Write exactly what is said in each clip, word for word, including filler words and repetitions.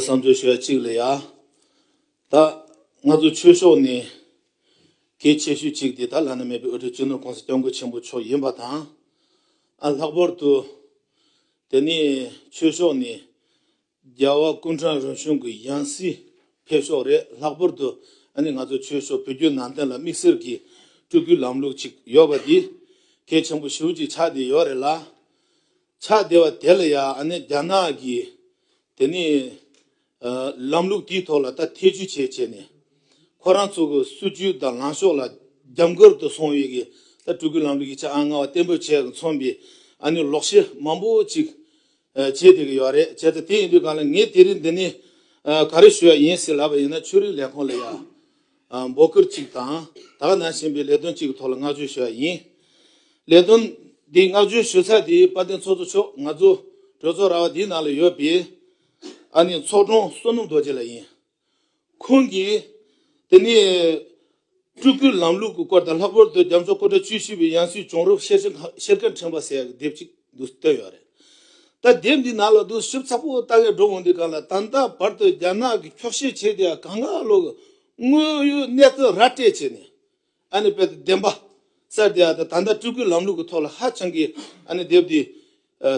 བསམ་ཚུལ་ཞུ་ཡ་གཅིག་ལ་ཡ། ད་ང་ཚོ་ཆོས་ཕྱོགས་ནས་གལ་ཆེ་ཤོས་གཅིག་དེ་ད་བླ་ན་མེད་པའི་དབུ་ཁྲིད་སྤྱི་ནོར་༸གོང་ས་༸སྐྱབས་མགོན་ཆེན་པོ་མཆོག་ཡིན་པ་དང་། ཨ་ལྷག་པར་དུ་དེ་ནས་ཆོས་ཕྱོགས་ནས་རྒྱལ་བ་སྐུ་ཕྲེང་རིམ་བྱོན་གྱི་ཡང་སྲིད་ཕེབས་ཕྱོགས་རེད། ལྷག་པར་དུ་ཨ་ནི་ང་ཚོ་ཆོས་ཕྱོགས་བོད་བརྒྱུད་ནང་བསྟན་ལ་དམིགས་བསལ་གྱི་སྤྲུལ་སྐུའི་ལམ་ལུགས་ཅིག་ཡོད་པ་འདི་གལ་ཆེན་པོ་ཞེ་པོ་ཅིག་ཆགས་བསྡད་ཡོད་རེད་ལ། ཆགས་བསྡད་པ་དེ་ལ་ཡང་ཨ་ནི་རྒྱ་ནག་གི་དེ་ནི་ཨ་ལམ་ལུགས་དེའི་ཐོག་ལ་ད་ཐེ་བྱུས་བྱས་བྱས་ནས་ཁོ་རང་ཚོ་གི་སྲིད་ཇུས་དང་ལངས་ཕྱོགས་ལ་རྒྱབ་འགལ་དུ་སོང་བའི་གི་ད་སྤྲུལ་སྐུའི་ལམ་ལུགས་ཀྱི་ཆ་ཨ་ང་བ་བརྟན་པོ་བྱས་མཚོན་པའི་ཨ་ནི་ལོག་བཤད་མང་པོ་ཅིག་ཨ་བྱས་བསྡད་ཀྱི་ཡོད་རེད། བྱས་ཙང་དེ་ཡིན་དུས་གང་ལ་ངས་དེ་རིང་འདི་ནས་ཨ་ག་རེ་ཞུ་ཡ་ཡིན་ཟེར་ལབ་པ་ཡིན་ན། ཆོས་རིག་ལས་ཁུངས་ལ་ཡ་ཨ་འབོད་སྐུལ་ཅིག་དང་། ད་ག་ནང་བཞིན་པའི་ལས་དོན་ཅིག་གི་ཐོག་ལ་བསྔགས་བརྗོད་ཞུ་ཡ་ཡིན། ལས་དོན་འདི་བསྔགས་བརྗོད་ཞུ་ས་དེ་དཔལ་ལྡན་ཚོགས་གཙོ་མཆོག་ང་ཚོ་གྲོས་ཚོགས་ར་བ་འདིའི་ནང་ལ་ཡོད་པའི་ཨ་ནི་ཚོགས་དྲུང་བསོད་ནམས་རྡོ་རྗེ་ལགས་ཡིན། ཁོང་གིས་དེ་ནས་སྤྲུལ་སྐུའི་ལམ་ལུགས་ཀྱི་སྐོར་དང་། ལྷག་པར་དུ་རྒྱ་མཚོ་སྐུ་ཕྲེང་བཅུ་བཞི་པའི་ཡང་སྲིད་བྱུང་རབས་ཤེར་ཕྱིན་ཤེར་མཁན་ཕྲེང་བ་ཟེར་ཡག་གི་དེབ་ཅིག་འདུག་བཏོན་ཡོད་རེད། ད་དེབ་འདི་ནང་ལ་འདུག་ཞིབ་ཚགས་པོ་ལྟ་གས་འགྲོ་འོང་དུས་གང་ལ་ད་ལྟ་བར་དུ་རྒྱ་ནག་གིས་འཁྱོག་བཤད་བྱས་ཏེ་གང་ག་ལོག་གི་དངོས་ཡོད་གནས་ཚུལ་ར་སྤྲད་བྱས་ནས། ཨ་ནི་དཔེ་བདེན་པ་གསལ་བསྡད་ཡ་དང་། ད་ལྟ་སྤྲུལ་སྐུའི་ལམ་ལུགས་ཀྱི་ཐོག་ལ་ཧ་ཅང་གི་ཨ་ནི་དེབ་འདི་ཨ་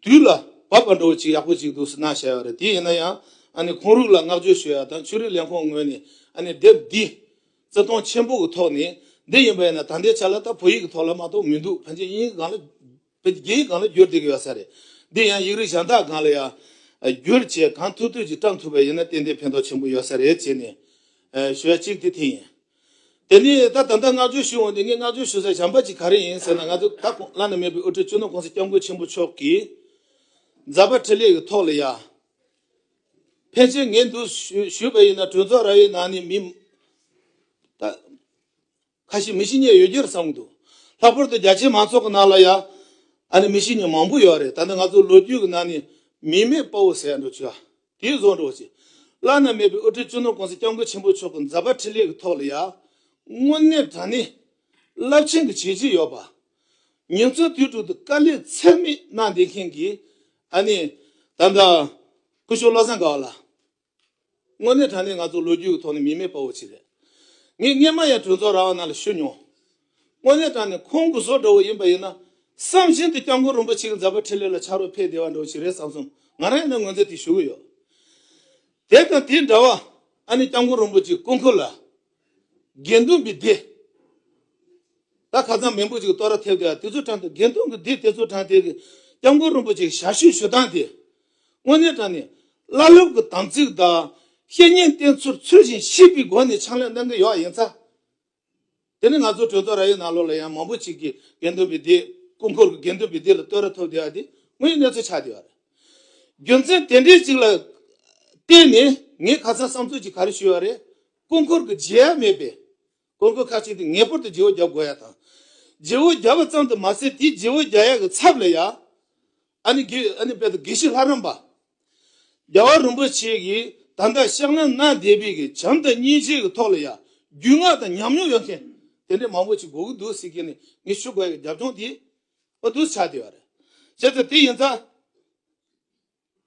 དུས་ལ་བབ་པ་འདྲ་བོ་ཅིག་ཡག་པོ་ཅིག་འདུག་སེ་གནང་བཞག་ཡོད་རེད། དེ་ཡིན་ན་ཡང་ཨ་ནི་ཁོང་རང་ལ་བསྔགས་བརྗོད་ཞུ་ཡ་དང་། ཆོས་རིག་ལས་ཁུངས་ངོས་ནས་ཨ་ནི་དེབ་འདི་བརྩི་མཐོང་ཆེན་པོ་གི་ཐོག་ནས། འདི་ཡིན་པ་ཡིན་ན་ད་ལྟའི་ཆ་ལ་ད་བོད་ཡིག་གི་ཐོག་ལ་མ་གཏོགས་མི་འདུག་ཕལ་ཆེར་དབྱིན་ཡིག་སྒང་ལ། བོད་རྒྱ་ཡིག་སྒང་ལ་བསྒྱུར་བསྡད་ཀྱི་ཡོད་ས་རེད། འདི་ཡང་ཡིག་རིགས་གཞན་དག་སྒང་ལ་ཡང་བསྒྱུར་བྱས་གང་ཐུབ་ཐུབ་ཀྱིས་བཀྲམ་ཐུབ་པ་ཡིན་ན་ཏན་ཏན་ཕན་ཐོགས་ཆེན་པོ་ཡོད་ས་རེད་ཅེས་ནས་ཨ་ཞུ་ཡ་གཅིག་དེ་དེ་ཡིན། དེ་ནས་ད་ད་ལྟ་བསྔགས་བརྗོད་ཞུ་འོང་དུས། ངས་བསྔགས་བརྗོད་ཞུ་ས་གཞན་པ་ཅིག་ག་རེ་ཡིན་ཟེར་ན། ང་ཚོ་ད་བླ་ན་མེད་པའི་དབུ་ཁྲིད་སྤྱི་ནོར་༸གོང་ས་༸སྐྱབས་མགོན་ཆེན་པོ་མཆོག་གིས་མཛད་པ་འཕྲིན་ལས་ཀྱི་ཐོག་ལ་ཡ། ཕལ་ཆེར་ངས་འདུག་ཞུ་ཞུས་པ་ཡིན་ན། གྲོས་ཚོགས་ར་བའི་ནང་ནས་མི་ད་ཁ་ཤས་མི་ཤེས་མཁན་ཡོད་རྒྱུ་རེད་བསམ་གྱི་འདུག་ལྷག་པར་དུ་རྒྱ་ཆེའི་མང་ཚོགས་ཀྱི་ནང་ལ་ཡ། ཨ་ནི་མི་ཤེས་མཁན་མང་པོ་ཡོད་རེད། ད་ལྟ་ང་ཚོ་ལོ་རྒྱུས་ཀྱི་ནང་ནས་མིག་མེད་དཔའ་བོ་ཟེར་ཡ་འདྲ་བྱུང་བ་དེ་བཟོ་འདྲ་བོ་ཞིག་བླ་ན་མེད་པའི་དབུ་ཁྲིད་སྤྱི་ནོར་༸གོང་ས་༸སྐྱབས་མགོན་ཆེན་པོ་མཆོག་གི་མཛད་པ་འཕྲིན་ལས་ཀྱི་ཐོག་ལ་ཡ། དངོས་གནས་དྲང་གནས་རླབས་ཆེན་གྱི་བྱས་རྗེས་ཡོད་པ། ཉིན་མཚན་དུས་དྲུག་ཏུ་དཀའ་ལས་ཚད་མེད་གནང་བསྡད་མཁན་གྱི་ཨ་ནི་ད་ལྟ་སྐུ་ཞབས་བློ་བཟང་དགའ་བ་ལགས། དངོས་གནས་དྲང་གནས་ང་ཚོ་ལོ་རྒྱུས་ཀྱི་ཐོག་ནས་མིག་མེད་དཔའ་བོ་ཅིག་རེད། ངས་སྔོན་མ་ཡང་གྲོས་ཚོགས་ར་བ་ནང་ལ་ཞུ་མྱོང་། དངོས་གནས་དྲང་གནས་ཁོང་གི་བཟོ་འདྲ་བོ་ཡིན་པ་ཡིན་ན། བསམ་བཞིན་དུ་སྐྱབས་མགོན་རིན་པོ་ཆེ་གི་མཛད་པ་འཕྲིན་ལས་ལ་ཕྱག་རོགས་ཕེབས་བསྡད་པ་འདྲ་བོ་ཞིག་རེད་བསམ་སོང་། ང་རང་ཡིན་ན་ངོས་འཛིན་དེ་ཞུ་གི་ཡོད། དེ་དང་དེ་འདྲ་བ་ཨ་ནི་སྐྱབས་མགོན་རིན་པོ་ཆེ་སྐུ་འཁོར་ལ་དགེ་འདུན་པའི་སྡེ། ད་ཁ་སང་མང་པོ་ཅིག་གཏོར་ར་ཐེབས་བསྡད་ཡ་དེ་ཚོ་དྲངས་ཏེ། དགེ་འདུན་གྱི་སྡེ་དེ་ཚོ་དྲངས་ཏེ་གི་སྐྱབས་མགོན་རིན་པོ་ཆེའི་ཞབས་ཞུ་ཞུ་སྟངས་དེ། དངོས་གནས་དྲང་གནས་བླ་སློབ་ཀྱི་དམ་ཚིག་དང་། བཤེས་གཉེན་བསྟེན་ཚུལ་ཚུལ་བཞིན་ཤེས་པའི་སྒོ་ནས་ཕྱག་ལས་གནང་གི་ཡོད་ཡིན་ཙང་། དེ་ནི་ང་ཚོ་གྲོས་ཚོགས་ར་བའི་ནང་ལོགས་ལ་ཡང་མང་པོ་ཅིག་གིས་དགེ་འདུན་པའི་སྡེ། སྐུ་འཁོར་གྱི་དགེ་འདུན་པའི་སྡེ་ལ་གཏོར་ར་ཐོབ་བསྡད་ཡ་དེ་དངོས་ཡོད་གནས་ཚུལ་ཆགས་བསྡད་ཡོད་རེད། རྒྱུ་མཚན་དེ་འདྲའི་ཅིག་ལ་བརྟེན་ནས་ངས་ཁ་སང་བསམ་ཚུལ་ཅིག་ག་རེ་ཞུས་ཡོད་རེད། སྐུ་འཁོར་གྱི་མཇལ་ཡ་མེད་པས། སྐུ་འཁོར་ཁ་ཅིག་དེ་ངེས་པར་དུ་བརྗེ་བོ་རྒྱབ་དགོས་ཡ་དང་། བརྗེ་བོ་རྒྱབ་པ་ཙམ་དུ་མ་ཟད། དེའི་བརྗེ་བོ་རྒྱག་ཡ་གི་ཚབ་ལ་ཡ། ཨ་ནི་དགེ་ཨ་ནི་དཔེ་དེ་དགེ་བཤེས་ལྷ་རམས་པ། རྒྱལ་བ་རིན་པོ་ཆེ་གིས་ད་ལྟ་ཕྱག་ལེན་གནང་བསྡད་པའི་གི་བྱམས་དང་སྙིང་རྗེ་གི་ཐོག་ལ་ཡ། རྒྱུས་མངའ་དང་ཉམས་མྱོང་ཡོད་མཁན་དེ་འདྲའི་མང་པོ་ཅིག་དགོས་ཀྱི་འདུག་ཟེར་གྱི་ནི་ངས་ཞུ་དགོས་ཡ་གི་རྒྱབ་ལྗོངས་དེ་འོ་འདུག་ཆགས་བསྡད་ཡོད་རེད། བྱས་ཙང་དེ་ཡིན་ཙང་།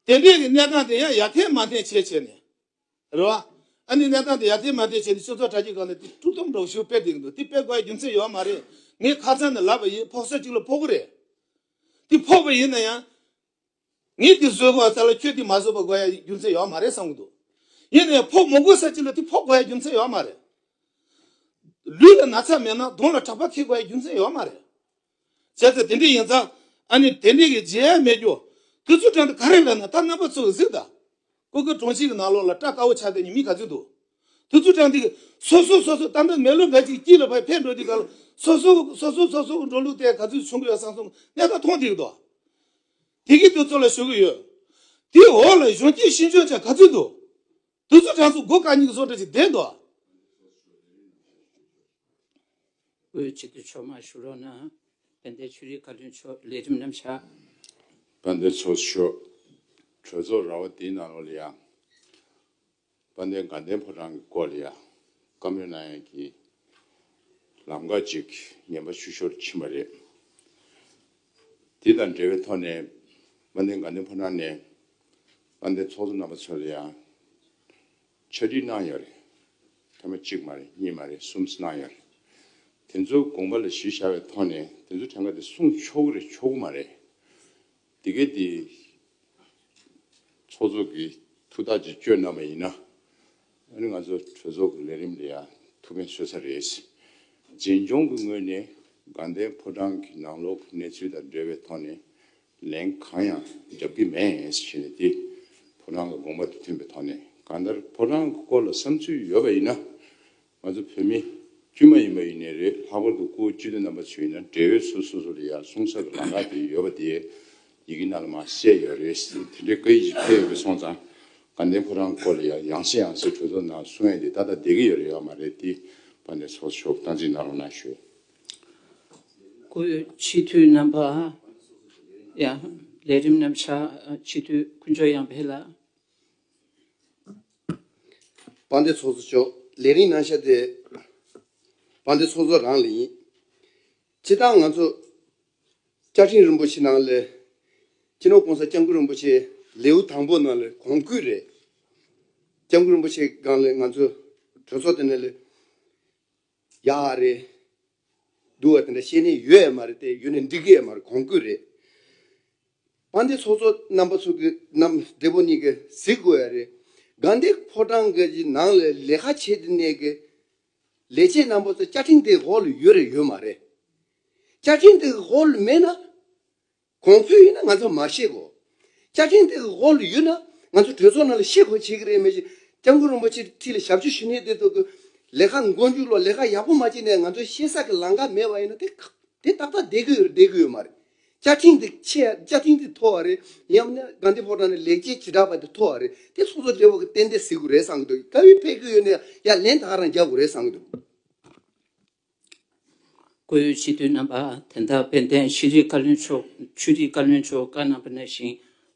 དེ་འདྲའི་གི་གནས་སྟངས་དེ་ཡང་ཡར་འཐེན་མར་འཐེན་བྱས་བྱས་ནས། རེད་བ། ཨ་ནི་གནས་སྟངས་དེ་ཡར་འཐེན་མར་འཐེན་བྱས་ནས་སྤྱི་ཚོགས་དྲ་རྒྱའི་སྒང་ལ་དེ་དཀྲུག་གཏམ་འདྲ་བོ་ཞིག་སྤེལ་བསྡད་ཀྱི་འདུག་དེ་སྤེལ་དགོས་ཡ་རྒྱུ་མཚན་ཡོད་མ་རེད། ངས་ཁ་སང་ནས་ལབ་པ་ཡིན། ཕོག་ས་གཅིག་ལ་ཕོག་གི་རེད། དེ་ཕོག་པ་ཡིན་ན་ཡང་། ངས་དེ་བཟོས་དགོས་ས་ལ་ཁྱོད་དེ་མ་བཟོས་པ་དགོས་ཡ་རྒྱུ་མཚན་ཡོད་མ་རེད་བསམ་གྱི་འདུག་ཡིན་ན་ཡང་ཕོག་མི་དགོས་ས་གཅིག་ལ་དེ་ཕོག་དགོས་ཡ་རྒྱུ་མཚན་ཡོད་མ་རེད། ལུས་ལ་ན་ཚ་མེད་ན་གདོང་ལ་གྲགས་པ་འཁེལ་དགོས་ཡ་རྒྱུ་མཚན་ཡོད་མ་རེད། བྱས་ཙང་དེ་འདྲ་ཡིན་ཙང་། ཨ་ནི་དེ་འདྲ་གི་བརྗེད་ཡ་མེད་རྒྱུ། དུས་ཚོད་གྲངས་དེ་ག་རེ་ལབ་ན། ད་རྣམ་པ་ཚོ་གཟིགས་དང་། ཀོ་ཀོ་གྲོང་ཁྱེར་གྱི་ནང་ལོགས་ལ་སྐྲ་དཀར་པོ་ཆགས་བསྡད་མཁན་མི་ག་ཚོད་འདུག་དུས་ཚོད་གྲངས་དེ་སོ་སོ་སོ་སོ་ད་ལྟ་མེ་ལོང་འགའ་ཅིག་དཀྱིལ་ལ་ཕར་ཕེབས་འགྲོ་དུས་ག་ལ་སོ་སོ་སོ་སོ་སོ་སོ་གི་འགྲོ་ལུགས་དེ་ག་ཚོད་བྱུང་གི་ཡོད་བསམ་སོང་། གནས་སྟངས་མཐོང་བསྡད་ཀྱི་འདུག་དེ་གི་དུས་ཚོད་ལ་ཞུ་གི་ཡོད། དེའི་འོག་ལ་གཞོན་སྐྱེས་ཤེས་འཇོན་ཅན་ག་ཚོད་འདུག་དུས་ཚོད་གྲངས་སུ་སྒོ་བཀག་མཁན་གྱི་བཟོ་འདྲ་ཅིག་བསྡད་འདུག་དབུས་སྤྱི་འཐུས་མཆོག་མ་ཞུ་རོགས་གནང་། དཔལ་ལྡན་ཆོས་རིག་བཀའ་བློན་མཆོག་ལས་རིམ་རྣམས་བཞག་དཔལ་ལྡན་ཚོགས་གཙོ་མཆོག་གྲོས་ཚོགས་ར་བ་འདིའི་ནང་ལོགས་ལ་ཡང་དཔལ་ལྡན་དགའ་ལྡན་ཕོ་བྲང་གི་སྐོར་ལ་ཡང་བཀའ་མོལ་གནང་ཡག་གི་ལམ་ཁ་ཅིག་ངན་པ་ཆུ་ཤོར་ཕྱིན་པ་རེད། དེ་དང་འབྲེལ་བའི་ཐོག་ནས་དཔལ་ལྡན་དགའ་ལྡན་ཕོ་བྲང་ནས། དཔལ་ལྡན་ཚོགས་གཙོ་རྣམ་པ་ཚོ་ལ་ཡང་ཕྱག་བྲིས་གནང་ཡོད་རེད། ཐེངས་མ་གཅིག་མ་རེད། གཉིས་མ་རེད། གསུམ་གནང་ཡོད་རེད། དེ་ཚོ་དགོངས་པ་ལ་གཞི་བཞག་པའི་ཐོག་ནས་དེ་ཚོ་གྲངས་ཀ་དེ་སྲུང་ཆོག་གི་རེད་ཆོག་གི་མ་རེད། དེ་གས་དེ་ཚོགས་གཙོ་གིས་ཐུགས་ཐག་ཅིག་གཅོད་གནང་བ་ཡིན་ན། ཨ་ནི་ང་ཚོ་གྲོས་ཚོགས་ཀྱི་ལས་རིམ་ལ་ཡང་ཐུགས་ཕན་གསོས་ས་རེད། འཛིན་སྐྱོང་གི་ངོས་ནས་དགའ་ལྡན་ཕོ་བྲང་གི་ནང་ལོགས་ཀྱི་གནས་ཚུལ་དང་འབྲེལ་བའི་ཐོག་ནས་ལན་གང་ཡང་རྒྱབ་ཀྱི་མེད་ཟེར་ནས་དེ་ཕོ་བྲང་གི་དགོངས་པ་དང་མཐུན་པའི་ཐོག་ནས། གང་ལྟར་ཕོ་བྲང་གི་སྐོར་ལ་བསམ་ཚུལ་ཡོད་པ་ཡིན་ན། ང་ཚོ་བོད་མི་དཀྱུས་མ་ཡིན་པ་ཡིན་ནའི་རེད། ལྷག་པར་དུ་སྐུ་སྤྱི་འཐུས་རྣམ་པ་ཚོ་ཡིན་ན་འབྲེལ་ཡོད་སོ་སོ་སོ་ལ་ཡང་གསུང་ས་གི་ལམ་ཁ་དེ་ཡོད་པ་དེ་ཡི་གེ་ནང་ལ་མར་གསལ་ཡོད་རེད། དེ་འདྲའི་བཀའ་ཡིག་ཅིག་ཕེབས་ཡོད་པ་སོང་ཙང་དགའ་ལྡན་ཕོ་བྲང་སྐོར་ལ་ཡང་ཡང་སེ་ཡང་སེ་གྲོས་ཚོགས་ནང་གསུང་ཡས་དེ་ད་ལྟ་བསྡད་ཀྱི་ཡོད་རེད་ཡོད་མ་རེད། དེ་དཔལ་ལྡན་ཚོགས་གཙོ་མཆོག་སྟངས་འཛིན་གནང་རོགས་གནང་ཞུ། སྐུའི་སྤྱི་འཐུས་རྣམ་པ། ཡ། ལས་རིམ་རྣམ་གཞག་སྤྱི་འཐུས་དཀོན་མཆོག་དབྱངས་འཕེལ་ལགས། དཔལ་ལྡན་ཚོགས་གཙོ་མཆོག་ལས་རིམ་རྣམ་གཞག་དེ་དཔལ་ལྡན་ཚོགས་གཙོ་རང་ལ་ཡིན། སྤྱིར་བཏང་ང་ཚོ་བཅའ་ཁྲིམས་རིན་པོ་ཆེ་ནང་ལ་སྤྱི་ནོར་༸གོང་ས་༸སྐྱབས་མགོན་རིན་པོ་ཆེ་ལེའུ་དང་པོ་ནང་ལ་གོང་བཀུར་རེད། སྐྱབས་མགོན་རིན་པོ་ཆེ་སྒང་ལ་ང་ཚོ་གྲོས་ཚོགས་དེ་ནང་ལ་ཡག་རེད། སྡུག་པ་དེ་འདྲ་བཤད་ནི་ཡོད་ཡ་མ་རེད་དེ། ཡོད་ནི་འགྲིག་གི་ཡ་མ་རེད། གོང་བཀུར་རེད། དཔལ་ལྡན་ཚོགས་གཙོ་རྣམ་པ་ཚོ་གི་རྣམ་བདེ་པོ་གཉིས་ཀྱིས་གཟིགས་དགོས་ཡ་རེད། དགའ་ལྡན་ཕོ་བྲང་གི་ནང་ལ་ལས་ཀ་བྱེད་དེ་ནས་གི་ལས་བྱེད་རྣམ་པ་ཚོ་བཅའ་ཁྲིམས་དེ་འོག་ལ་ཡོད་རེད་ཡོད་མ་རེད། བཅའ་ཁྲིམས་དེ་འོག་ལ་མེད་ན། གོང་འཕེལ་ཡིན་ན་ང་ཚོ་མ་ཤེས་གོ། བཅའ་ཁྲིམས་དེ་འོག་ལ་ཡོད་ན་ང་ཚོ་གྲོས་ཚོགས་ནང་ལ་ཤེས་གོ་བྱེད་ཀྱི་རེད། མི་ཤེས། སྐྱབས་མགོན་རིན་པོ་ཆེ་འཁྲིས་ལ་ཞབས་ཕྱི་ཞུ་མཁན་དེ་ཚོ་གི་ལས་ཀ་མགོ་མཇུག་ལ་ལས་ཀ་ཡག་པོ་མ་བྱས་ནས་ང་ཚོ་ཤེས་ས་གི་ལམ་ཁ་མེད་པ་ཡིན་ན་དེ་དེ་ཏག་ཏག་བསྡད་ཀྱི་ཡོད་རེད། བསྡད་ཀྱི་ཡོད་མ་རེད། བཅའ་ཁྲིམས་དེ་ཆེ། བཅའ་ཁྲིམས་དེ་མཐོ་བ་རེད། ཡང་ན་དགའ་ལྡན་ཕོ་བྲང་ནས་ལས་བྱེད་བྱེ་བྲག་པ་དེ་མཐོ་བ་རེད། དེ་ཚོགས་གཙོ་སྦྲེལ་པོ་གི་ཏན་ཏན་གཟིགས་དགོས་རེད་བསམ་གྱི་འདུག་བཀའ་ཡིག་ཕེབས་ཀྱི་ཡོད་ན་ཡང་ལན་ད་ག་རང་རྒྱག་དགོས་རེད་བསམ་གྱི་འདུག་སྐུའི་སྤྱི་འཐུས་རྣམ་པ། དེ་མཐའ་དཔལ་ལྡན་ཤེས་རིག་བཀའ་བློན་མཆོག་ཆོས་རིག་བཀའ་བློན་མཆོག་བཀའ་གནང་པ་ནང་བཞིན་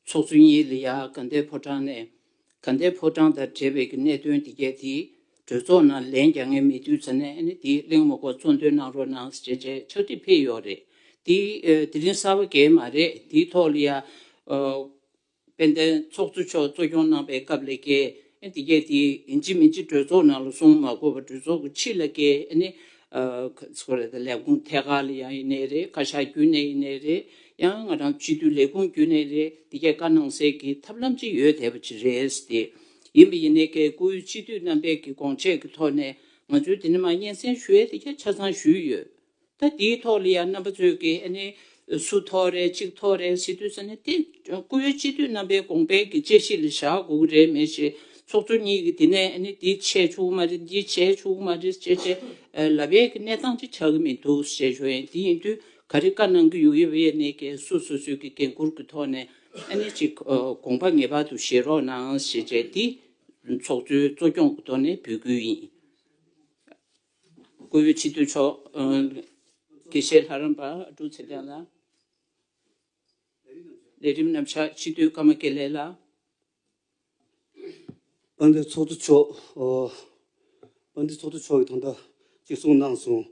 ཚོགས་གཙོ་གཉིས་ལ་ཡ་དགའ་ལྡན་ཕོ་བྲང་ནས་དགའ་ལྡན་ཕོ་བྲང་དང་འབྲེལ་བའི་གི་གནད་དོན་འདི་གས་དེ་གྲོས་ཚོགས་ནང་ལན་རྒྱག་མཁན་མེད་དུས་ཙ་ནས་ཨ་ནི་དེ་གླེང་མོལ་སྐོར་གཙོ་འདོན་གནང་རོགས་གནང་ཟེར་བྱས་ཕྱག་བྲིས་ཕེབས་ཡོད་རེད། དེ་ཨ་དེ་རིང་གསར་པ་གས་མ་རེད། དེའི་ཐོག་ལ་ཡ་ཨ། དཔལ་ལྡན་ཚོགས་གཙོ་མཆོག་གཙོ་སྐྱོང་གནང་པའི་སྐབས་ལ་ཀྱེ་ཨེ་འདི་གས་དེ་ཡིན་གཅིག་མིན་གཅིག་གྲོས་ཚོགས་ནང་ལ་གསུང་མ་དགོས་པར་གྲོས་ཚོགས་ཀྱི་ཕྱི་ལ་ཀྱེ་ཨ་ནི་ཨ་ཁ་ཚོ་རེད། ད་ལས་ཁུངས་ཐད་ཀར་ལ་ཡང་ཡིན་ནའི་རེད། བཀའ་ཤག་བརྒྱུད་ནས་ཡིན་ནའི་རེད། ཡང་ང་རང་སྤྱི་འཐུས་ལས་ཁུངས་བརྒྱུད་ནས་རེད། འདི་གས་བཀའ་གནང་སའི་གི་ཐབས་ལམ་ཅིག་ཡོད་བསྡད་པ་ཅིག་རེད་དེ། ཡིན་པ་ཡིན་ནའི་ཀྱེ་སྐུའི་སྤྱི་འཐུས་རྣམ་པས་ཀྱི་དགོངས་བཅད་ཀྱི་ཐོག་ནས་ང་ཚོས་འདི་ནས་མར་སྙན་སེང་ཞུ་ཡས་འདི་གས་ཆ་ཚང་ཞུས་ཡོད། ད་དེའི་ཐོག་ལ་ཡང་རྣམ་པ་ཚོས་ཀྱིས་ཨ་ནི་སུ་ཐོག་རེད་གཅིག་ཐོག་རེད་ཟེར་དུས་ཙ་ན་དེ་སྐུ་ཡོད་སྤྱི་འཐུས་རྣམ་པའི་དགོངས་པའི་གི་དཔྱད་གཞི་ལ་བཞག་དགོས་ཀྱི་རེད། མེད་ཞེས་ཚོགས་གཙོ་གཉིས་ཀྱིས་དེ་ནས་ཨ་ནི་འདི་བྱས་ཆོག་གི་མ་རེད། འདི་བྱས་ཆོག་གི་མ་རེད་ཅེས་བྱས་ལབ་ཡས་ཀྱི་གནས་སྟངས་ཅིག་ཆགས་ཀྱི་མི་འདུག་ཅེས་ཞུ་ཡིན། དེ་ཡིན་དུས་ག་རེ་བཀའ་གནང་གི་ཡོད་ཡོད་པ་ཡིན་ནའི་ཀྱི་སོ་སོ་སོའི་གི་འགན་ཁུར་གྱི་ཐོག་ནས་ཨ་ནི་ཅིག་དགོངས་པ་ངེས་པར་དུ་བཞེས་རོགས་གནང་ཞེས་བྱས་འདི་ཚོགས་གཙོའི་གཙོ་སྐྱོང་གི་ཐོག་ནས་འབོད་སྐུལ་ཡིན། སྐུའི་སྤྱི་འཐུས་མཆོག་ཨ་དགེ་བཤེས་ལྷ་རམས་པ་ཨ་ཀྲུག་ཚེ་བརྟན་ལགས། ལས་རིམ་རྣམ་གཞག་སྤྱི་འཐུས་ཀརྨ་དགེ་ལེགས་ལགས། དཔལ་ལྡན་ཚོགས་གཙོ་མཆོག་ཨོ། དཔལ་ལྡན་ཚོགས་གཙོ་མཆོག་གིས་ད་ལྟ་གཅིག་གསུངས་གནང་སོང་།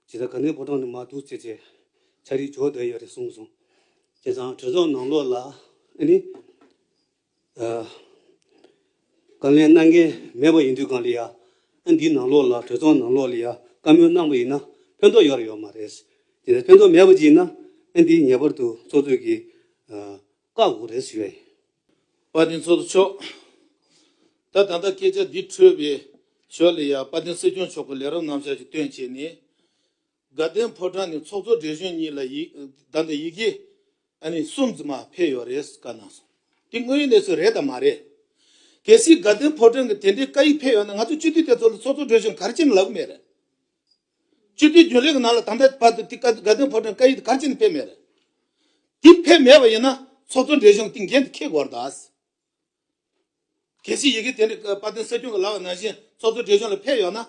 ཇི་ལྟར་དགའ་ལྡན་ཕོ་བྲང་ནས་མར་འདུག་ཟེར་བྱས་ཕྱག་བྲིས་འབྱོར་བསྡད་ཡོད་རེད་གསུངས་སོང་། བྱས་ཙང་གྲོས་ཚོགས་ནང་ལོགས་ལ་ཨ་ནི། ཨ། བཀའ་ལན་གནང་མཁན་མེད་པ་ཡིན་དུས་སྒང་ལ་ཡ། ཨ་འདིའི་ནང་ལོགས་ལ་གྲོས་ཚོགས་ནང་ལོགས་ལ་ཡ་བཀའ་མོལ་གནང་པ་ཡིན་ན་ཕན་ཐོགས་ཡོད་རེད་ཡོད་མ་རེད། དེ་ནས་ཕན་ཐོགས་མེད་པ་ཅིག་ཡིན་ན་ཨ་འདི་ངེས་པར་དུ་ཚོགས་གཙོས་ཀྱིས་ཨ་བཀག་དགོས་རེད་ཞུ་ཡ་ཡིན། དཔལ་ལྡན་ཚོགས་གཙོ་མཆོག་ད་ད་ལྟ་སྐད་ཆ་འདི་འཕྲོས་པའི་ཞོར་ལ་ཡ་དཔལ་ལྡན་སྲིད་སྐྱོང་མཆོག་གི་ལས་རིམ་རྣམ་གཞག་ཅིག་བཏོན་བྱས་ནས། དགའ་ལྡན་ཕོ་བྲང་ནས་ཚོགས་གཙོ་བགྲེས་གཞོན་གཉིས་ལ་ཡི་ད་ལྟ་ཡི་གེ་ཨ་ནི་གསུམ་ཙམ་མ་ཕེབས་ཡོད་རེད་བཀའ་གནང་སོང་། དེ་དངོས་ཡོད་གནས་ཚུལ་རེད་དམ་མ་རེད། གལ་སྲིད་དགའ་ལྡན་ཕོ་བྲང་གི་དེ་འདྲའི་བཀའ་ཡིག་ཕེབས་ཡོད་ན་ང་ཚོ་སྤྱི་འཐུས་དེ་ཚོ་ལ་ཚོགས་གཙོ་བགྲེས་གཞོན་ག་རེ་བྱས་ནས་ལབ་གི་མེད་རེད། སྤྱི་འཐུས་རྒྱུན་ལས་ཀྱི་ནང་ལ་ད་ལྟ་བར་དུ་དེ་བཀའ་དགའ་ལྡན་ཕོ་བྲང་བཀའ་ཡིག་དེ་ག་རེ་བྱས་ནས་ཕེབས་མེད་རེད། དེ་ཕེབས་མེད་པ་ཡིན་ན་ཚོགས་གཙོ་བགྲེས་གཞོན་དེ་འགན་དེ་འཁྱེར་དགོས་རེད་ད། གལ་སྲིད་ཡི་གེ་དེ་འདྲ་དཔལ་ལྡན་སྲིད་སྐྱོང་གིས་ལབ་པ་ནང་བཞིན་ཚོགས་གཙོ་བགྲེས་གཞོན་ལ་ཕེབས་ཡོད་ན།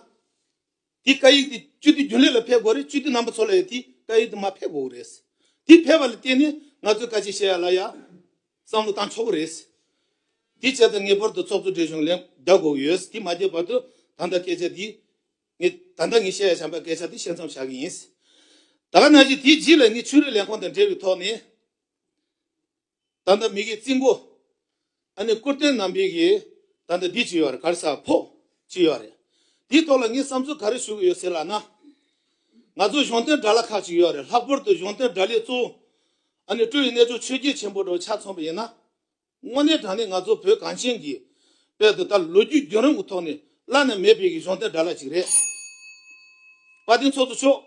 དེ་བཀའ་ཡིག་དེ་སྤྱི་འཐུས་རྒྱུན་ལས་ལ་ཕེབས་དགོས་རེད། སྤྱི་འཐུས་རྣམ་པ་ཚོ་ལ་ཡང་དེ་བཀའ་ཡིག་དེ་མར་ཕེབས་དགོས་རེད། དེ་ཕེབས་པ་ལ་བརྟེན་ནས་ང་ཚོས་བཀའ་ཆད་བཤད་ཡ་ལ་ཡ་བསམ་བློ་བཏང་ཆོག་གི་རེད། དེ་བྱས་ཙང་ངེས་པར་དུ་ཚོགས་གཙོ་བགྲེས་གཞོན་ལན་རྒྱག་དགོས་ཀྱི་ཡོད། དེ་མ་བྱས་བར་དུ་ད་ལྟ་སྐད་ཆ་དེ་ངས་ད་ལྟ་ངས་བཤད་ཡ་བྱམས་པའི་སྐད་ཆ་དེ་བཤད་མཚམས་བཞག་གི་ཡིན། ད་ག་ནང་བཞིན་དེའི་རྗེས་ལ་ངས་ཆོས་རིག་ལས་ཁུངས་དང་འབྲེལ་བའི་ཐོག་ནས། ད་ལྟ་མི་གི་རྩིས་འགོ་ ཨ་ནི་སྐུ་རྟེན་རྣམ་པའི་གི་ད་ལྟ་འདི་ཅིག་ཡོད་རེད། ག་རེ་ཟེར། ཕོགས་ཅིག་ཡོད་རེད། འདིའི་ཐོག་ལ་ངས་བསམ་ཚུལ་ག་རེ་ཞུ་གི་ཡོད་ཟེར་ལབ་ན། ང་ཚོ་གཞུང་དོན་དྲ་ལམ་ཁག་ཅིག་ཡོད་རེད། ལྷག་པར་དུ་གཞུང་དོན་དྲ་ལམ་གཙོ་བོ་ཨ་ནི་སྤྲུལ་པའི་རྣལ་འབྱོར་ཆོས་བརྒྱུད་ཆེན་པོ་འདྲ་བོ་ཆ་མཚོན་པ་ཡིན་ན། དངོས་གནས་དྲང་གནས་ང་ཚོ་བོད་གངས་ཅན་གྱི་དཔལ་དུ་ད་ལོ་རྒྱུས་བརྒྱུད་རིམ་གྱི་ཐོག་ནས་བླ་ན་མེད་པའི་གི་གཞུང་དོན་དྲ་ལམ་ཅིག་རེད། དཔལ་ལྡན་ཚོགས་གཙོ་མཆོག་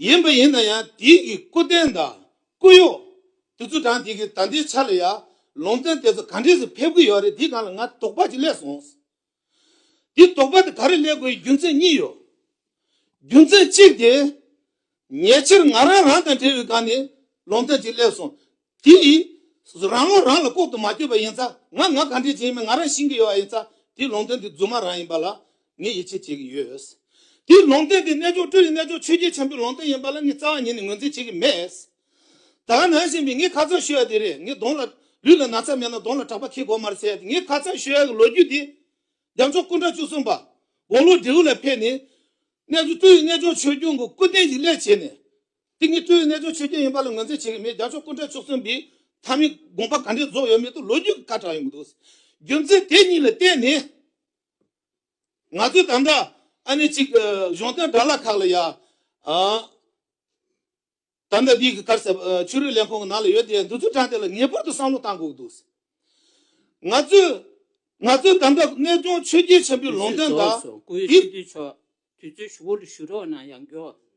ཡིན་པ་ཡིན་ན་ཡང་དེའི་གི་སྐུ་རྟེན་དང་སྐུ་གཡོག་དེ་ཚོ་དང་དེ་གི་ད་ལྟའི་ཆ་ལ་ཡང་ལུང་བསྟན་དེ་ཚོ་ག་འདྲས་སེ་ཕེབས་ཀྱི་ཡོད་རེད། དེའི་སྒང་ལ་ང་དོགས་པ་ཅིག་སླེབས་སོང་། དེ་དོགས་པ་དེ་ག་རེ་སླེབས་དགོས་ཡིན་རྒྱུ་མཚན་གཉིས་ཡོད། རྒྱུ་མཚན་གཅིག་དེ། ཉེ་ཆར་ང་རང་རང་དང་འབྲེལ་བའི་སྒང་ནས་ལུང་བསྟན་ཅིག་སླེབས་སོང་། དེ་ཡིས་རང་ངོ་རང་ལ་ལྐོག་ཏུ་མ་གྱུར་པ་ཡིན་ཙང་། ང་ང་ག་འདྲས་ཅིག་ཡིན་མིན་ང་རང་ཤེས་ཀྱི་ཡོད་པ་ཡིན་ཙང་། དེ་ལུང་བསྟན་དེ་རྫུན་མ་རང་ཡིན་པ་ལ་ངས་ཡིད་ཆེས་བྱེད་ཀྱི་ཡོད། དེ་ལུང་བསྟན་དེ་རྣལ་འབྱོར་སྤྲུལ་པའི་རྣལ་འབྱོར་ཆོས་བརྒྱུད་ཆེན་པོའི་ལུང་བསྟན་ཡིན་པ་ལ་ངས་རྩ་བ་ཉིད་ནས་ངོས་འཛིན་བྱེད་ཀྱི་མེད། ད་ག་ནང་བཞིན་པའི་ངས་ཁ་ཚང་ཞུ་ཡ་དེ་རེད། ངས་གདོང་ལ་ལུས་ལ་ན་ཚ་མེད་ན་གདོང་ལ་གྲགས་པ་ཁེལ་དགོས་མ་རེད་ཟེར་ཡ་དེ། ངས་ཁ་ཚང་ཞུ་ཡ་གི་ལོ་རྒྱུས་དེ། རྒྱལ་མཆོག་སྐུ་ཕྲེང་བཅུ་གསུམ་པ་དགུང་ལོ་བགྲེས་པོ་ལ་ཕེབས་ནས། རྣལ་འབྱོར་སྤྲུལ་པའི་རྣལ་འབྱོར་ཆོས་སྐྱོང་གི་སྐུ་རྟེན་ཞིག་སླེབས་བྱས་ནས། དེ་ངས་སྤྲུལ་པའི་རྣལ་འབྱོར་ཆོས་སྐྱོང་ཡིན་པ་ལ་ངོས་འཛིན་བྱེད་ཀྱི་མེད། རྒྱལ་མཆོག་སྐུ་ཕྲེང་བཅུ་གསུམ་པའི་མཐའ་མའི་དགོངས་པ་ག་འདྲས་རྫོགས་ཡོད་མེད་དེ་ལོ་རྒྱུས་ཀྱིས་ཁ་གྲགས་ཡོང་གི་འདུག། རྒྱུ་མཚན་དེ་གཉིས་ལ་བརྟེན་ནས། ང་ཚོས་ད་ལྟ་ཨ་ནི་གཅིག་གཞུང་དོན་དྲ་ལམ་ཁག་ལ་ཡ། ཨ། ད་ལྟ་འདི་གི་ག་རེ་ཟེར། ཨ། ཆོས་རིག་ལས་ཁུངས་ཀྱི་ནང་ལ་ཡོད་དེ་འདི་ཚོའི་གྲས་དེ་ལ་ངེས་པར་དུ་བསམ་བློ་བཏང་དགོས་ཀྱི་འདུག། ང་ཚོས་ང་ཚོས་ད་ལྟ་རྣལ་འབྱོར་ཆོས་བརྒྱུད་ཆེན་པོའི་ལུང་བསྟན་དང་། དུས་ཚོད་རྫོགས་སོང་། སྐུ་ཡི་འདི་ཆོས་དུས་ཚོད་ཞུ་བོ་ལ་ཞུ་རོགས་གནང་། ཡང་མགྱོགས།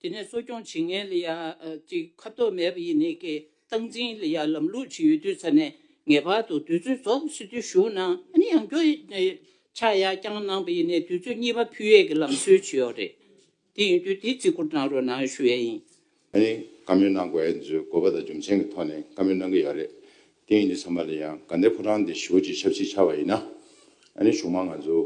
དེ་ནས་གསོ་སྐྱོང་བྱེད་མཁན་ལ་ཡ་ཅིག་ཁ་ཐོག་མེད་པ་ཡིན་ནའི་གི་སྟངས་འཛིན་ལ་ཡ་ལམ་ལུགས་ཅིག་ཡོད་དུས་ཙ་ནས་ངེས་པར་དུ་དུས་ཚོད་རྫོགས་སྲིད་དུས་ཞུ་གནང་། ཨ་ནི་ཡང་མགྱོགས་ཆ་ཡ་བསྐྱངས་གནང་པ་ཡིན་ནའི་དུས་ཚོད་གཉིས་པ་ཕུལ་ཡས་ཀྱི་ལམ་སྲོལ་ཅིག་ཡོད་རེད། དེ་ཡིན་དུས་དེ་བརྩི་བཀུར་གནང་རོགས་གནང་ཞུ་ཡས་ཡིན། ཨ་ནི་བཀའ་མོལ་གནང་དགོས་ཡས་ཚོའི་དགོས་པ་དང་རྒྱུ་མཚན་གྱི་ཐོག་ནས་བཀའ་མོལ་གནང་གི་ཡོད་རེད། དེ་ཡིན་དུས་ཚང་མ་ལ་ཡང་དགའ་ལྡན་ཕོ་བྲང་འདི་ཞེ་པོ་ཅིག་ཆབ་སྲིད་ཆགས་པ་ཡིན་ན། ཨ་ནི་གཞུག་མ་ང་ཚོ་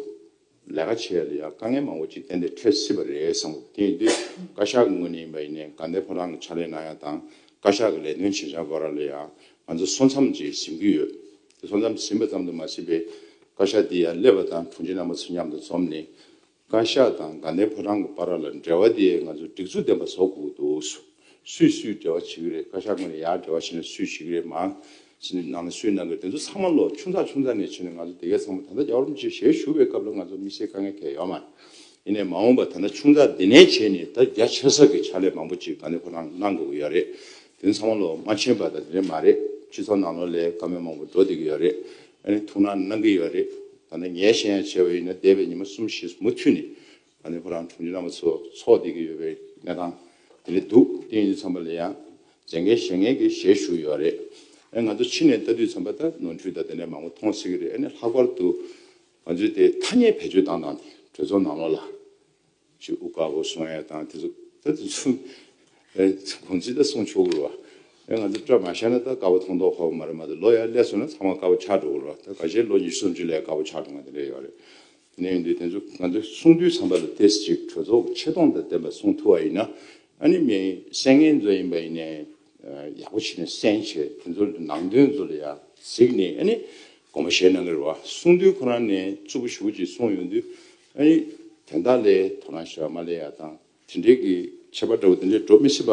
ལས་ཀ་བྱེད་ཡ་ལ་ཡང་དཀའ་ངལ་མང་པོ་ཅིག་ཏན་ཏན་འཕྲད་སྲིད་པ་རེད་བསམ། དེ་ཡིན་དུས་བཀའ་ཤག་གི་ངོས་ནས་ཡིན་པ་ཡིན་ནའི་དགའ་ལྡན་ཕོ་བྲང་གི་ཕྱག་ལས་གནང་ཡ་དང་བཀའ་ཤག་གི་ལས་དོན་བྱེད་བྱ་བར་ལ་ཡང་ང་ཚོ་སོ་མཚམས་ཅིག་ཟིན་གྱི་ཡོད། དེ་སོ་མཚམས་ཟིན་པ་ཙམ་དུ་མ་ཟད་པའི་བཀའ་ཤག་འདི་ཡར་སླེབས་པ་དང་དྲུང་ཆེ་རྣམ་པ་ཚོ་མཉམ་དུ་འཛོམས་ནས། བཀའ་ཤག་དང་དགའ་ལྡན་ཕོ་བྲང་གི་བར་ལ་འབྲེལ་བ་དེ་ང་ཚོ་སྒྲིག་འཛུགས་ལྡན་པ་བཟོ་དགོས་འདུག། སུས་སུས་འབྲེལ་བ་བྱེད་ཀྱི་རེད། བཀའ་ཤག་ངོས་ནས་ཡར་འབྲེལ་བ་བྱས་ན་སུས་བྱེད་ཀྱི་རེད། མར་ཕྱིན་ནང་ལ་སུས་གནང་གི་རེད། དེ་ཚོ་ཚང་མ་ལོ་ཆུང་ཙག་ཆུང་ཙག་ནས་བྱས་ནས་ང་ཚོ་དེ་གའི་ཚང་མ་ད་ལྟ་རྒྱལ་བ་རིན་པོ་ཆེ་ཞལ་བཞུགས་པའི་སྐབས་ལ་ང་ཚོ་དམིགས་བསལ་དཀའ་ངལ་གང་ཡང་ཡོད་མ་རེད། ཡིན་ནའི་མ་འོངས་པ་ད་ལྟ་ཆུང་ཙག་འདི་ནས་བྱས་ནས་ད་རྒྱ་ཆེ་ས་གི་ཕྱག་ལས་མང་པོ་ཅིག་དགའ་ལྡན་ཕོ་བྲང་གནང་དགོས་ཀྱི་ཡོད་རེད། དེ་ཚོ་ཚང་མ་ལོ་མ་ཕྱིན་པ་ད་དེ་འདྲ་མ་རེད། སྤྱི་ཚོགས་ནང་ལོགས་ལ་བཀའ་མོལ་མང་པོ་འགྲོ་བསྡད་ཀྱི་ཡོད་རེད། ཨ་ནི་ཐུགས་སྣང་གནང་གི་ཡོད་རེད། ད་ནི་ངས་བཤད་ཡ་བྱས་པ་ཡིན་ན་འདས་པའི་ཉི་མ་གསུམ་བཞི་མུ་མཐུད་ནས་ཨ་ནི་ཁོ་རང་དྲུང་ཆེ་རྣམ་པ་ཚོ་ཚོགས་བསྡད་ཀྱི་ཡོད་པའི་གནས་སྟངས་དེ་འདྲ་འདུག། དེ་ཡིན་དུས་ཙམ་པ་ལ་ཡང་མཛད་འགན་བཞེས་མཁན་གྱི་ཞལ་བཞུགས་ཡོད་རེད། ཨ་ང་ཚོ་ཕྱི་ནས་ལྟ་དུས་ཙམ་པ་ད་ནོར་འཁྲུལ་དང་དེ་འདྲ་མང་པོ་མཐོང་སྲིད་ཀྱི་རེད། ཨ་ནི་ལྷག་པར་དུ་ང་ཚོའི་དེ་ཐ་སྙད་བེད་སྤྱོད་བཏང་སྟངས་དེ་གྲོས་ཚོགས་ནང་ལོགས་ལ། ཅིག་དབུ་དཀར་པོ་གསུང་ཡ་དང་དེ་ཚོ་ད་དེ་ཚོ་ཨེ་གོང་ཚིག་ད་གསུང་ཆོག་གི་རེད་བ། ཨེ་ང་ཚོ་སྐྲ་མ་བཞར་ན་ད་དཀར་པོ་མཐོང་མདོག་ཁ་པོ་མ་རེད་མ་གཏོགས་ལོ་ཡར་སླེབས་སོང་ན་ཚང་མ་དཀར་པོ་ཆགས་འགྲོ་གི་རེད་བ། ད་ཁ་ཤས་ལོ་ཉི་ཤུ་སུམ་ཅུ་སླེབས་དཀར་པོ་ཆགས་འགྲོ་མཁན་དེ་འདྲ་ཡོད་རེད། དེ་ནས་ཡིན་དུས་དེ་ཚོ་ང་ཚོ་གསུང་དུས་ཙམ་པ་ལ་ཏོག་ཙམ་ཅིག་གྲོས་ཚོགས་ཀྱི་ཆེ་མཐོང་དང་ལྡན་པ་གསུང་ཐུབ་པ་ཡིན་ན། ཨ་ནི་མི་གསན་མཁན་ཚོ་ཡིན་པ་ཡིན་ནའི་ཡག་པོ་བྱས་ནས་གསན་བྱས་དེ་ཚོ་ནང་དོན་ཚོ་ལ་ཡང་གཟིགས་ནས་ཨ་ནི་དགོངས་པ་བཞེས་གནང་གི་རེད་བ། གསུང་དུས་ཁོ་རང་ནས་རྩུབ་པོ་ཞེ་པོ་ཅིག་གསུངས་ཡོང་དུས་ཨ་ནི་དོན་དག་ལ་དོ་སྣང་ཞེ་དྲག་མ་སླེབས་ཡ་དང་། དེ་འདྲའི་གི་ཁྱད་པར་འདྲ་བོ་དེ་འདྲའི་འགྲོ་མི་སྲིད་པ་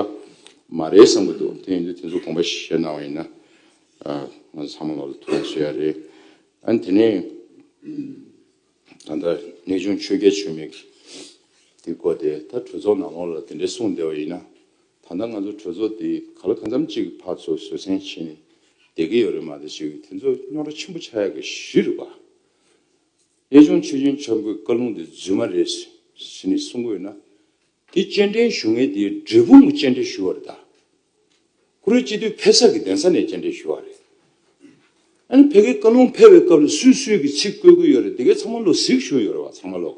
མ་རེད་བསམ་གྱི་འདུག། དེ་ཡིན་དུས་དེ་ཚོ་དགོངས་པ་བཞེས་གནང་བ་ཡིན་ན། ཨ། ང་ཚོ་ཚང་མ་ལོག་ལ་ཐུགས་རྗེ་ཆེ་ཞུ་ཡ་རེད། ཨ་ནི་དེ་ནས་ད་ལྟ་གནས་ཆུང་ཆོས་རྒྱལ་མཆོད་མེ་གི་དེ་སྐོར་དེ་ད་གྲོས་ཚོགས་ནང་ལོགས་ལ་དེ་འདྲའི་གསུངས་བསྡད་པ་ཡིན་ན། ད་ལྟ་ང་ཚོ་གྲོས་ཚོགས་དེ་ག་ལ་གང་འཚམ་ཅིག་ཕར་ཚུར་བཟོད་བསྲན་བྱས་ནས་བསྡད་ཀྱི་ཡོད་རེད་མ་གཏོགས་ཅིག་དེ་ཚོ་རྙོག་དྲ་ཆེན་པོ་ཆགས་ཡག་གི་གཞི་རེད་པ། གནས་ཆུང་ཆོས་རྒྱལ་མཆོག་གི་བཀའ་ལུང་དེ་རྫུན་མ་རེད་ཟེར་ནས་གསུང་གི་ཡོད་ན། དེ་སྤྱན་འདྲེན་ཞུ་མཁན་དེ་འབྲས་སྤུངས་ཀྱི་སྤྱན་འདྲེན་ཞུ་བ་རེད་ད། ཁོ་རང་སྤྱི་འཐུས་ཕེབས་ས་གི་གདན་ས་ནས་སྤྱན་འདྲེན་ཞུ་བ་རེད། ཨ་ནི་ཕ་གིའི་བཀའ་ལུང་ཕེབས་པའི་སྐབས་ལ་སུས་སུས་ཀྱི་ཚིག་བཀོད་ཀྱི་ཡོད་རེད། དེ་གའི་ཚང་མ་ལོ་གཟིགས་ཞུ་ཡོད་རེད་བ། ཚང་མ་ལོ་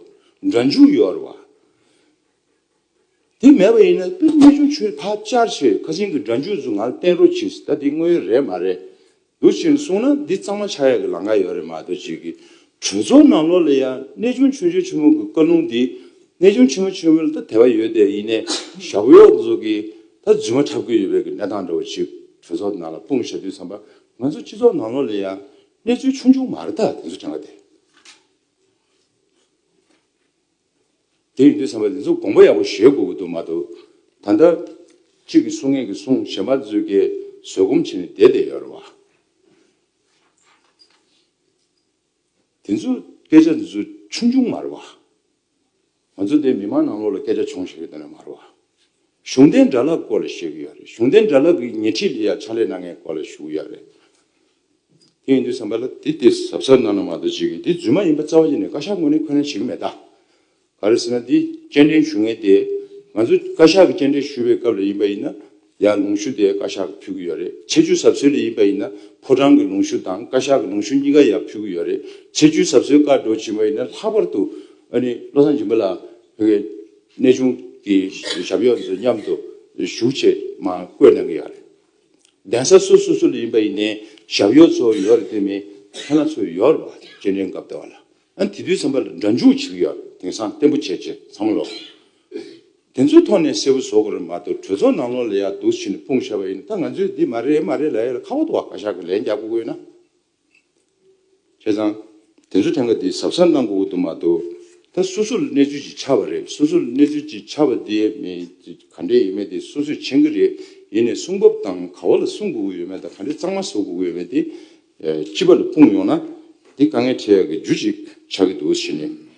སྒྲ་འཇུག་ཡོད་རེད་བ། དེ་མེད་པ་ཡིན་ན་དཔེ་གནས་ཆུང་ཆོས་ཕར་བཅར་བྱས་ཁ་སང་གི་སྒྲ་འཇུག་ཚོ་ང་ལ་བསྟན་རོགས་གྱིས། ད་དེ་དངོས་ཡོད་རེད་མ་རེད། འདུག་ཕྱིན་སོང་ན་འདི་གཙང་མ་ཆགས་ཡག་གི་ལམ་ཁ་ཡོད་རེད་མ་གཏོགས་ཅིག་གི་གྲོས་ཚོགས་ནང་ལོགས་ལ་ཡང་གནས་ཆུང་ཆོས་རྒྱལ་ཆེན་པོ་གི་བཀའ་ལུང་འདི་གནས་ཆུང་ཆེན་པོ་ཆེན་པོ་ལ་ད་དད་པ་ཡོད་དེ་ཡིན་ནའི་ཞབས་གཡོག་ཚོ་གི་ད་རྫུན་མ་འཁྲབ་གི་ཡོད་པའི་གི་གནས་སྟངས་འདྲ་བོ་ཅིག་གྲོས་ཚོགས་ནང་ལ་སྤུངས་བཞག་དུས་ཙམ་པ་ང་ཚོ་སྤྱི་ཚོགས་ནང་ལོགས་ལ་ཡང་གནས་ཚུལ་ཆུང་ཆུང་མ་རེད་ད་དེ་ཚོ་དྲན་ག་དེ། དེ་ཡིན་དུས་ཙམ་པ་དེ་ཚོ་དགོངས་པ་ཡག་པོ་བཞེས་དགོས་ཀྱི་འདུག་མ་གཏོགས། ད་ལྟ་གཅིག་གིས་གསུང་མཁན་གྱིས་གསུང་། གཞན་པ་ཚོས་ཀྱིས་བཟོད་སྒོམ་བྱས་ནས་བསྡད་བསྡད་ཡོད་རེད་བ། དེ་ཚོ་སྐད་ཆ་དེ་ཚོ་ཆུང་ཆུང་མ་རེད་བ། ང་ཚོ་དེ་མི་མང་ནང་ལོགས་ལ་སྐད་ཆ་ཆུང་བཤད་ཀྱི་དེ་འདྲ་མ་རེད་བ། གཞུང་འབྲེལ་སྒྲིག་ལམ་སྐོར་ལ་བཤད་ཀྱི་ཡོད་རེད། གཞུང་འབྲེལ་སྒྲིག་ལམ་གྱི་ཉེ་འཁྲིས་ལ་ཡ་ཕྱག་ལས་གནང་མཁན་སྐོར་ལ་ཞུ་གི་ཡོད་རེད། དེ་ཡིན་དུས་ཙམ་པ་ལ་དེ་དེ་གཟབ་གཟབ་གནང་ན་མ་གཏོགས་བྱེད་ཀྱི་དེ་རྫུན་མ་ཡིན་པ་རྩ་བ་ཉིད་ནས་བཀའ་ཤག་ངོས་ནས་ཁས་ལེན་བྱེད་ཀྱི་མེད་ད། ག་རེ་ཟེར་ན་འདི་སྐྱེལ་འདྲེན་ཞུ་མཁན་དེ་ང་ཚོ་བཀའ་ཤག་གི་སྐྱེལ་འདྲེན་ཞུ་བའི་སྐབས་ལ་ཡིན་པ་ཡིན་ན་ཡང་ལུང་ཞུ་དེ་བཀའ་ཤག་གིས་ཕུལ་གྱི་ཡོད་རེད། ཆེད་བསྒྱུར་ཟབ་སྲོལ་ལ་ཡིན་པ་ཡིན་ན་ཕོ་བྲང་གི་ལུང་ཞུ་དང་བཀའ་ཤག་གི་ལུང་ཞུ་གཉིས་ཀ་ཡང་ཕུལ་གྱི་ཡོད་རེད། ཆེད་བསྒྱུར་ཟབ་སྲོལ་བཀའ་འགྲོ་བྱེད་པ་ཡིན་ན་ལྷག་པར་དུ་ཨ་ནི་བློ་བཟང་སྦྱིན་པ་ལགས་བོད་ཀྱི་གནས་ཆུང་གི་ཞབས་གཡོག་ཚོ་མཉམ་དུ་བཞུགས་བྱས་མར་བསྐོས་གནང་གི་ཡོད་རེད། གདན་ས་སོ་སོ་སོ་ལ་ཡིན་པ་ཡིན་ནའི་ཞབས་གཡོག་ཚོ་ཡོད་རེད། དེ་མིན་མཁན་བླ་ཚོ་ཡོད་རེད་བ། སྐྱེལ་འདྲེན་སྐབས་དེ་བ་ལ་ཨ་དེ་དུས་ཙམ་པ་ལ་སྒྲ་འཇུག་བྱེད་ཀྱི་ཡོད་རེད། དེང་སང་བརྟན་པོ་བྱས་བྱས་ཚང་མ་ལོག་དེ་ཚོའི་ཐོག་ནས་གསལ་པོ་བཟོ་དགོས་རེད་མ་གཏོགས་གྲོས་ཚོགས་ནང་ལོགས་ལ་ཡ་འདུག་བྱས་ནས་སྤུངས་བཞག་པ་ཡིན་ན་ད་ང་ཚོས་འདི་མ་རེད་མ་རེད་ལབ་ཡ་ལ་ཁག་པོ་འདུག་བ། བཀའ་ཤག་གི་ལན་རྒྱག་དགོས་ཀྱི་ཡོད་ན། བྱས་ཙང་། དེ་ཚོ་ཐད་ཀ་དེ་གཟབ་གཟབ་གནང་དགོས་ཀྱི་འདུག་མ་གཏོགས། ད་སོ་སོ་ལ་གནས་ཚུལ་ཅིག་ཆགས་པ་རེད། སོ་སོ་ལ་གནས་ཚུལ་ཅིག་ཆགས་པ་དེ་མི་ག་འདྲས་ཡིན་མིན་དེ་སོ་སོས་མཁྱེན་གྱི་རེད། ཡིན་ནའི་གསུང་བབ་དང་ག་བ་ལ་གསུང་དགོས་ཀྱི་ཡོད་མེད་དང་ག་འདྲས་གཙང་མ་བཟོ་དགོས་ཀྱི་ཡོད་མེད་དེ་སྤྱི་པ་ལ་སྤུངས་ཡོང་ན་དེ་དཀའ་ངལ་འཕྲད་ཡག་གི་རྒྱུ་ཅིག་ཆགས་ཀྱི་འདུག་ཟེར་ནས་